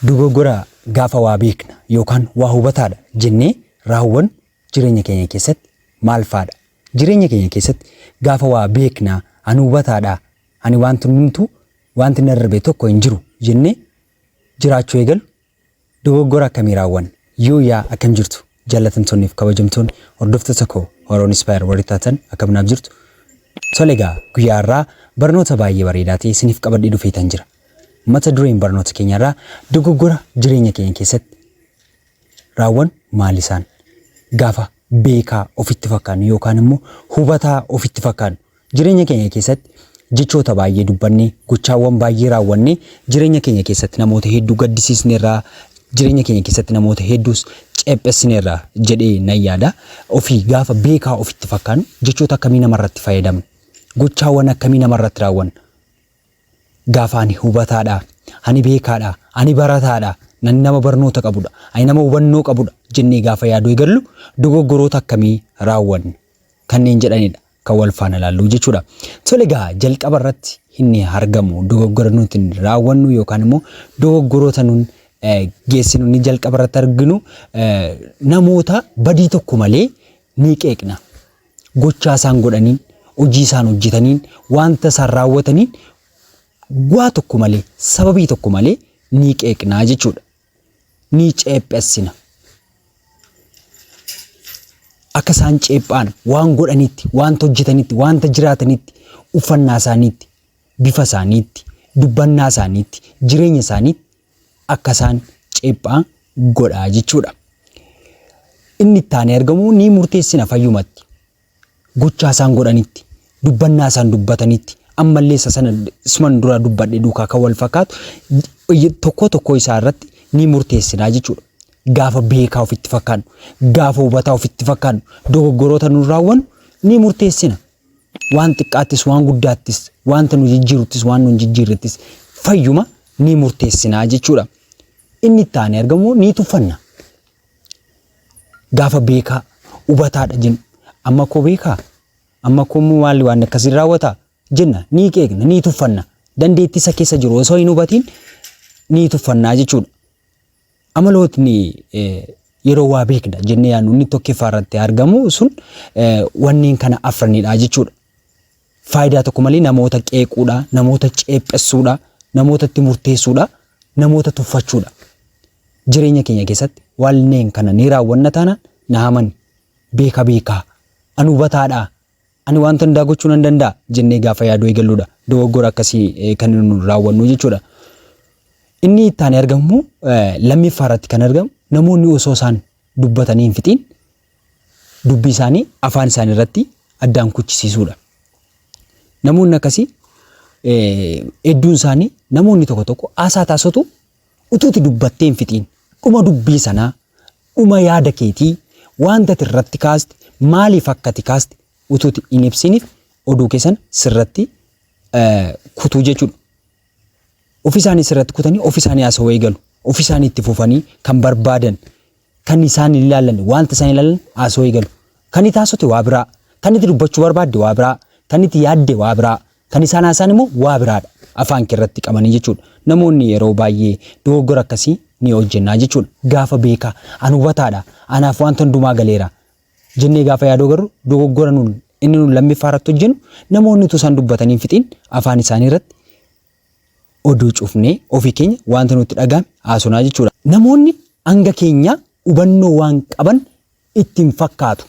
Dogoggora gaafa waa beekna yookaan waa hubataadha jennee raawwannu jireenya keenya keessatti maal faadha? Jireenya keenya keessatti gaafa waa beekna, ani hubataadha, ani wanti hundumtuu wanti na darbe tokko hin jiru jennee jiraachuu eegallu dogoggora akkamii raawwanna? Yoo yaa akkam jirtu jaallatamtoonni fi kabajamtoonni hordoftoota koo Horoon Inspire warri taatan akkam naaf jirtu? Tole egaa guyyaa har'aa barnoota baay'ee bareedaa ta'e isiniif qabadhee dhufeetan jira. Mata dureen barnoota keenya irraa dogoggora jireenya keenya keessatti raawwannu maal isaan? Gaafa beekaa ofitti fakkaannu yookaan immoo hubataa ofitti fakkaannu jireenya keenya keessatti jechoota baay'ee dubbannee gochaawwan baay'ee raawwannee jireenya keenya keessatti namoota hedduu gaddisiisneerra, jireenya keenya keessatti namoota hedduus ceephessineerra jedhee nan yaada. Ofii gaafa beekaa ofitti fakkaannu jechoota akkamii namarratti fayyadamna? Gochaawwan akkamii namarratti raawwanna? Gaafa ani hubataadha, ani beekaadha, ani barataadha, ani nama barnoota qabudha, ani nama hubannoo qabudha jennee gaafa yaaduu eegallu dogoggoroota akkamii raawwanna kanneen jedhanidha kan wal faana ilaallu jechuudha. Tole egaa jalqaba irratti inni argamu dogoggora nuti raawwannu yookaan immoo dogoggoroota nun geessinu inni jalqaba irratti arginu namoota badii tokko malee ni qeeqna. Gochaa isaan godhaniin, hojii isaan hojjetaniin, wanta isaan raawwataniin waa tokko malee, sababii tokko malee ni qeeqnaa jechuudha. Ni ceephessina. Akka isaan ceephaan waan godhanitti, wanta hojjetanitti, wanta jiraatanitti, uffannaa isaaniitti, bifa isaaniitti, dubbannaa isaaniitti, jireenya isaaniitti akka isaan ceephaan godhaa jechuudha. Inni itti aanee argamu ni murteessina fayyumatti. Gochaa isaan godhanitti, dubbannaa isaan dubbatanitti, ammallee isa sana isuman dura dubbadhe duukaa kan wal fakkaatu tokkoo tokkoo isaa irratti ni murteessinaa jechuudha. Gaafa beekaa ofitti fakkaannu, gaafa hubataa ofitti fakkaannu, dogoggoroota nu raawwannu ni murteessina. Waan xiqqaattis waan guddaattis, wanta nu jijjiiruttis waan nu hin jijjiirrettis fayyuma ni murteessinaa jechuudha. Inni itti aanee argamu ni tuffanna. Gaafa beekaa hubataadha jennu amma koo beekaa amma koo immoo maalli waan akkasii raawwataa jenna ni qeeqna ni tuffanna. Dandeettii isa keessa jiru osoo hin hubatiin ni tuffannaa jechuudha. Amalootni yeroo waa beekna jennee yaadnu inni tokkoffaa irratti argamu sun wanneen kana afranidha jechuudha. Faayidaa tokko malee namoota qeequudha, namoota ceephessuudha, namootatti murteessuudha, namoota tuffachuudha. Jireenya keenya keessatti wanneen kana ni raawwanna taanaan na amani. Beeka beekaa, ani hubataadha, ani wanta hundaa gochuu nan danda'a jennee gaafa yaaduu eegalluudha. Dogoggora akkasii kan nu raawwannu jechuudha. Inni itti aanee argamu immoo lammiffaa irratti kan argamu namoonni osoo isaan dubbatanii hin fixiin dubbii isaanii afaan isaanii irratti addaan kuchisiisuudha. Namoonni akkasii hedduun isaanii namoonni tokko tokko haasaa taasisu utuuti dubbattee hin fixiin dhuma dubbii sanaa dhuma yaada keetii wanta ati irratti kaaste maaliif akka ati kaaste utuuti hin ibsiniif oduu keessan sirratti kutuu jechuudha. Ofi isaanii sirratti kutanii ofi isaanii haasawuu eegalu. Ofi isaanii itti fufanii kan barbaadan kan isaan hin ilaallanne wanta isaan ilaallan haasawuu eegalu. Kan itti haasofte waa biraa, kan itti dubbachuu barbaadde waa biraa, kan itti yaadde waa biraa, kan isaan haasa'an immoo waa biraadha. Afaan kee irratti qabanii jechuudha. Namoonni yeroo baay'ee dogoggora akkasii ni hojjennaa jechuudha. Gaafa beekaa, an hubataadha, anaaf wanta hundumaa galeera jennee gaafa yaaduu agarru dogoggora nun inni nun lammiffaa irratti hojjennu namoonni utuu isaan dubbatanii hin fixiin afaan isaanii irratti oduu cufnee ofii keenya wanta nutti dhaga'ame haasonaa jechuudha. Namoonni hanga keenyaa hubannoo waan qaban itti hin fakkaatu.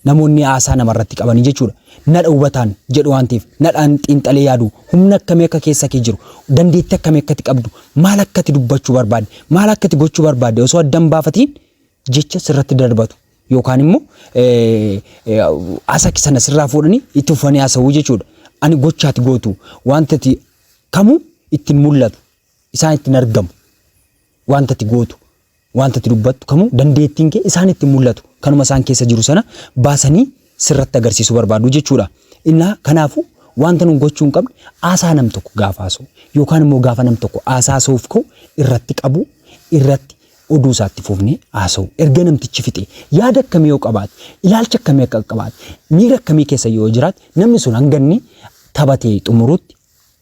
Namoonni haasaa namarratti qabanii jechuudha. Nadha hubataan jedhu waan ta'eef, nadhaan xiinxalee yaadu, humna akkamii akka keessa kee jiru, dandeettii akkamii akka ati qabdu, maal akka ati dubbachuu barbaadde, maal akka ati gochuu barbaadde osoo adda hin baafatiin jecha sirratti darbatu. Yookaan immoo haasaa sana sirraa fuudhanii itti fufanii haasawuu jechuudha. Ani gocha ati gootu wanta ati kamuu ittiin mul'atu, isaan ittiin argamu, wanta ati gootu. Wanta ati dubbattu kamuu dandeettiin kee isaan itti mul'atu. Kanuma isaan keessa jiru sana baasanii sirratti agarsiisuu barbaadu jechuudha. Innaa kanaafuu wanta nun gochuu hin qabne haasaa nam tokko gaafa haasa'u yookaan immoo gaafa nam tokko haasaa haasa'uuf ka'u irratti qabu irratti oduu isaatti fufnee haasa'u. Erga namtichi fixee yaada akkamii yoo qabaate, ilaalcha akkamii akka qabaate, miira akkamii keessa yoo jiraate namni sun hanga inni taphatee xumurutti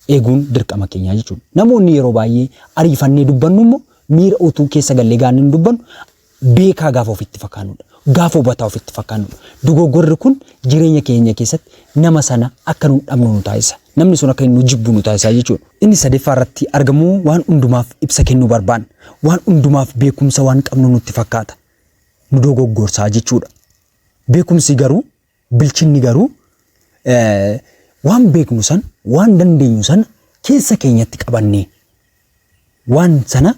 Eeguun dirqama keenyaa jechuudha. Namoonni yeroo baay'ee ariifannee dubbannu immoo miira utuu keessa gallee gaanni nu dubbannu beekaa gaafa ofitti fakkaannudha. Gaafa hubataa ofitti fakkaannudha. Dogoggorri kun jireenya keenya keessatti nama sana akka nu dhabnu nu taasisa. Namni sun akka inni nu jibbu nu taasisa jechuudha. Inni sadaffaa irratti argamu waan hundumaaf ibsa kennuu barbaanna. Waan hundumaaf beekumsa waan qabnu nutti fakkaata. Nu dogoggorsaa jechuudha. Beekumsi garuu, bilchinni garuu, waan beeknu sana, waan dandeenyu sana keessa keenyatti qabannee waan sana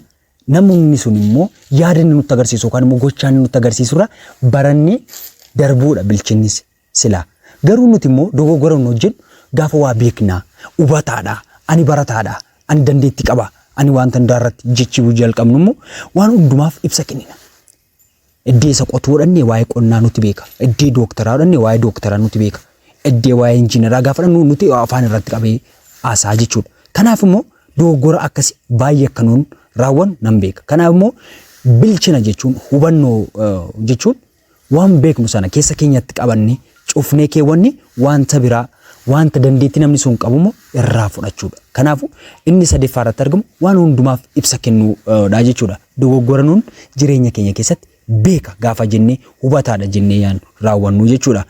namni sun immoo yaada inni nutti agarsiisu yookaan immoo gochaa inni nutti agarsiisu irraa barannee darbuudha bilchinnis silaa. Garuu nuti immoo dogoggora nu hojjennu gaafa waa beeknaa, hubataadha, ani barataadha, ani dandeettii qaba, ani wanta hundaa irratti jechuu jalqabnu immoo waan hundumaaf ibsa kennina. Iddee isa qotuu dhannee waa'ee qonnaa nuti beeka. Iddee dooktaraa dhannee waa'ee dooktaraa nuti beeka. Iddee waa'ee injiinaraa gaafa dhannu nuti afaan irratti qabee haasaa jechuudha. Kanaaf immoo dogoggora akkasii baay'ee akka nuun raawwannu nan beeka. Kanaaf immoo bilchina jechuun, hubannoo jechuun, waan beeknu sana keessa keenyatti qabannee cufnee keewwanne wanta biraa, wanta dandeettii namni sun qabu immoo irraa fudhachuudha. Kanaafuu inni sadaffaa irratti argamu waan hundumaaf ibsa kennuudha jechuudha. Dogoggora nuun jireenya keenya keessatti beeka gaafa jennee, hubataadha jennee yaannu raawwannu jechuudha.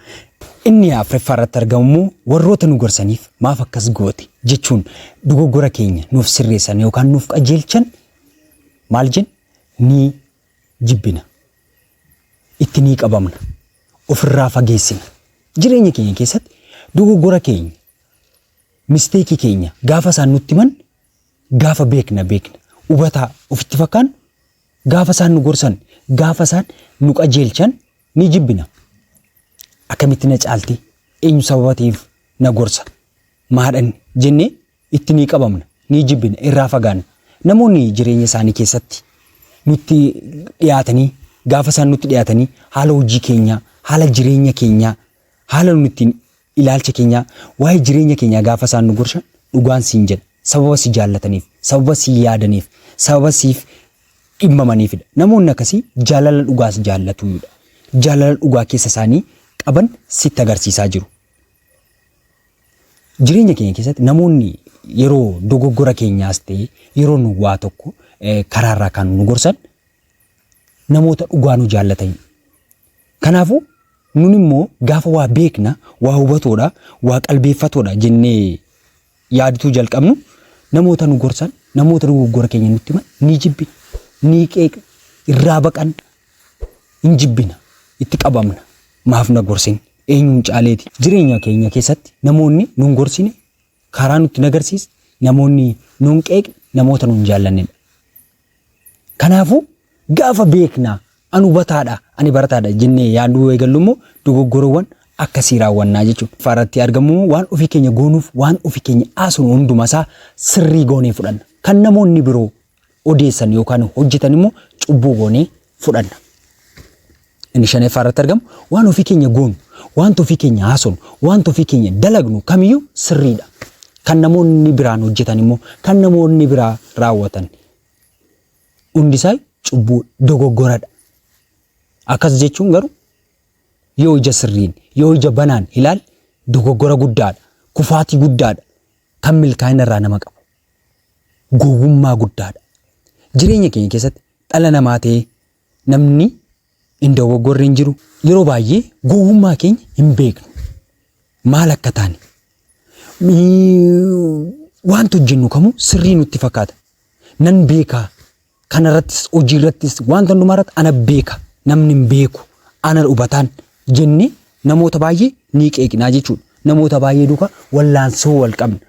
Inni afuraffaa irratti argamu immoo warroota nu gorsaniif maaf akkas goote jechuun dogoggora keenya nuuf sirreessan yookaan nuuf qajeelchan maal jenna? Ni jibbina. Itti ni qabamna. Ofirraa fageessina. Jireenya keenya keessatti dogoggora keenya, mistake keenya gaafa isaan nutti himan, gaafa beekna beekna, hubataa ofitti fakkaannu, gaafa isaan nu gorsan, gaafa isaan nu qajeelchan ni jibbina. Akkamitti na caalti? Eenyu sababa ta'eef na gorsa? Maadhan jennee itti ni qabamna, ni jibbina, irraa fagaanna. Namoonni jireenya isaanii keessatti nutti dhiyaatanii, gaafa isaan nutti dhiyaatanii haala hojii keenyaa, haala jireenya keenyaa, haala nuti ittiin ilaalcha keenyaa, waa'ee jireenya keenyaa gaafa isaan nu gorsan, dhugaan siin jedha. Sababa si jaallataniif, sababa si yaadaniif, sababa siif dhimmamaniifidha. Namoonni akkasii jaalala dhugaas jaallatuudha. Jaalala dhugaa keessa isaanii qaban sitti agarsiisaa jiru. Jireenya keenya keessatti namoonni yeroo dogoggora keenyaas ta'e yeroo nu waa tokko karaarraa kan nu gorsan namoota dhugaa nu jaallatanidha. Kanaafuu nun immoo gaafa waa beekna, waa hubatoodha, waa qalbeeffatoodha jennee yaadatuu jalqabnu, namoota nu gorsan, namoota dogoggora keenya nutti himan ni jibbina, ni qeeqna, irraa baqanna, hin jibbina, itti qabamna. Maaf na gorsin? Eenyuun caaleeti? Jireenya keenya keessatti namoonni nun gorsine, karaa nutti agarsiisne, namoonni nun qeeqne namoota nun jaallannedha. Kanaafuu gaafa beeknaa, ani hubataadha, ani barataadha jennee yaaduu eegallu immoo dogoggorawwan akkasii raawwannaa jechuudha. Irratti argamu waan ofii keenya goonuuf, waan ofii keenya haasofnu hundumaa isaa sirrii goonee fudhanna. Kan namoonni biroo odeessan yookaan hojjetan immoo cubbuu goonee fudhanna. Inni shanaffaa irratti argamu waan ofii keenya goonu, wanta ofii keenya haasofnu, wanta ofii keenya dalagnu kamiyyuu sirriidha. Kan namoonni biraan hojjetan immoo, kan namoonni biraa raawwatan hundisaa cubbuu, dogoggoradha. Akkas jechuun garuu yoo ija sirriin, yoo ija banaan ilaalle, dogoggora guddaadha. Kufaatii guddaadha. Kan milkaa'ina irraa nama qabu. Gowwummaa guddaadha. Jireenya keenya keessatti dhala namaa ta'ee namni hin dogoggorre hin jiru. Yeroo baay'ee gowwummaa keenya hin beeknu. Maal akka taane. Wanta hojjennu kamuu sirrii nutti fakkaata. Nan beekaa. Kanarrattis, hojii irrattis, wanta hundumaa irratti ana beeka. Namni hin beeku. Ana hubataan jennee namoota baay'ee ni qeeqnaa jechuudha. Namoota baay'ee duukaa wallaansoo wal qabna.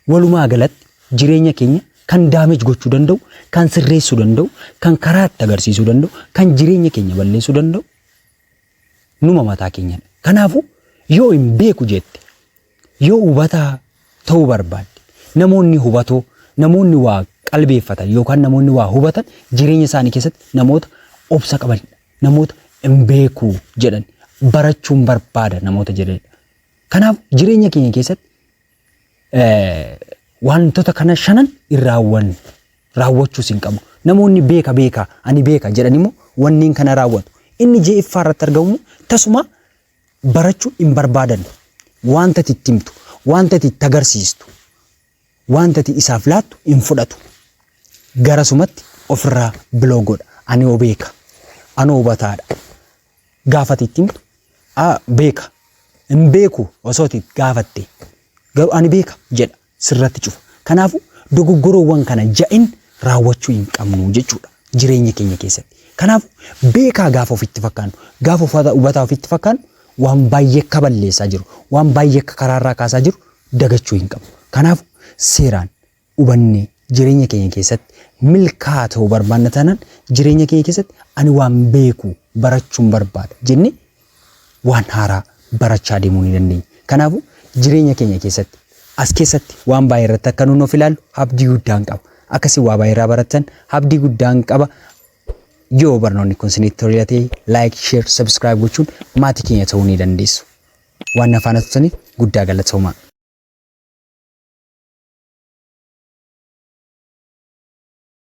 Walumaa galatti jireenya keenya kan damage gochuu danda'u, kan sirreessuu danda'u, kan karaa itti agarsiisuu danda'u, kan jireenya keenya balleessuu danda'u numa mataa keenyadha. Kanaafuu yoo hin beeku jette, yoo hubataa ta'uu barbaadde, namoonni hubatoo, namoonni waa qalbeeffatan yookaan namoonni waa hubatan jireenya isaanii keessatti namoota obsa qabanidha. Namoota hin beeku jedhan, barachuun barbaada namoota jedhanidha. Kanaaf jireenya keenya keessatti wantoota kana shanan hin raawwannu. Raawwachuus hin qabnu. Namoonni beeka beeka, ani beeka jedhan immoo wanneen kana raawwatu. Inni ja'affaa irratti argamu tasuma barachuu hin barbaadan. Wanta itti himtu, wanta itti agarsiistu, Wanta ati isaaf laattu hin fudhatu. Garasumatti ofirraa block godha. Ani hoo beeka. Anoo hubataadha. Gaafa ati itti himtu a beeka. Hin beeku osoo ati gaafatte. Garuu ani beeka jedha sirratti cufa. Kanaafuu dogoggoroowwan kana ja'in raawwachuu hin qabnu jechuudha jireenya keenya keessatti. Kanaafuu beekaa gaafa ofitti fakkaannu, gaafa hubataa ofitti fakkaannu waan baay'ee akka balleessaa jiru, waan baay'ee akka karaarraa kaasaa jiru dagachuu hin qabnu. Kanaafuu seeraan hubannee jireenya keenya keessatti milkaa'aa ta'uu barbaanna taanaan jireenya keenya keessatti ani waan beeku barachuun barbaada jennee waan haaraa barachaa deemuu ni dandeenya. Kanaafuu jireenya keenya keessatti as keessatti waan baay'ee irratti akka nuun of ilaallu abdii guddaan qaba. Akkasii waa baay'ee irraa barattan abdii guddaan qaba. Yoo barnoonni kun isinitti toleera ta'e like, share, subscribe gochuun maatii keenya ta'uu ni dandeessu. Waan na faana turtaniif guddaa galatoomaa.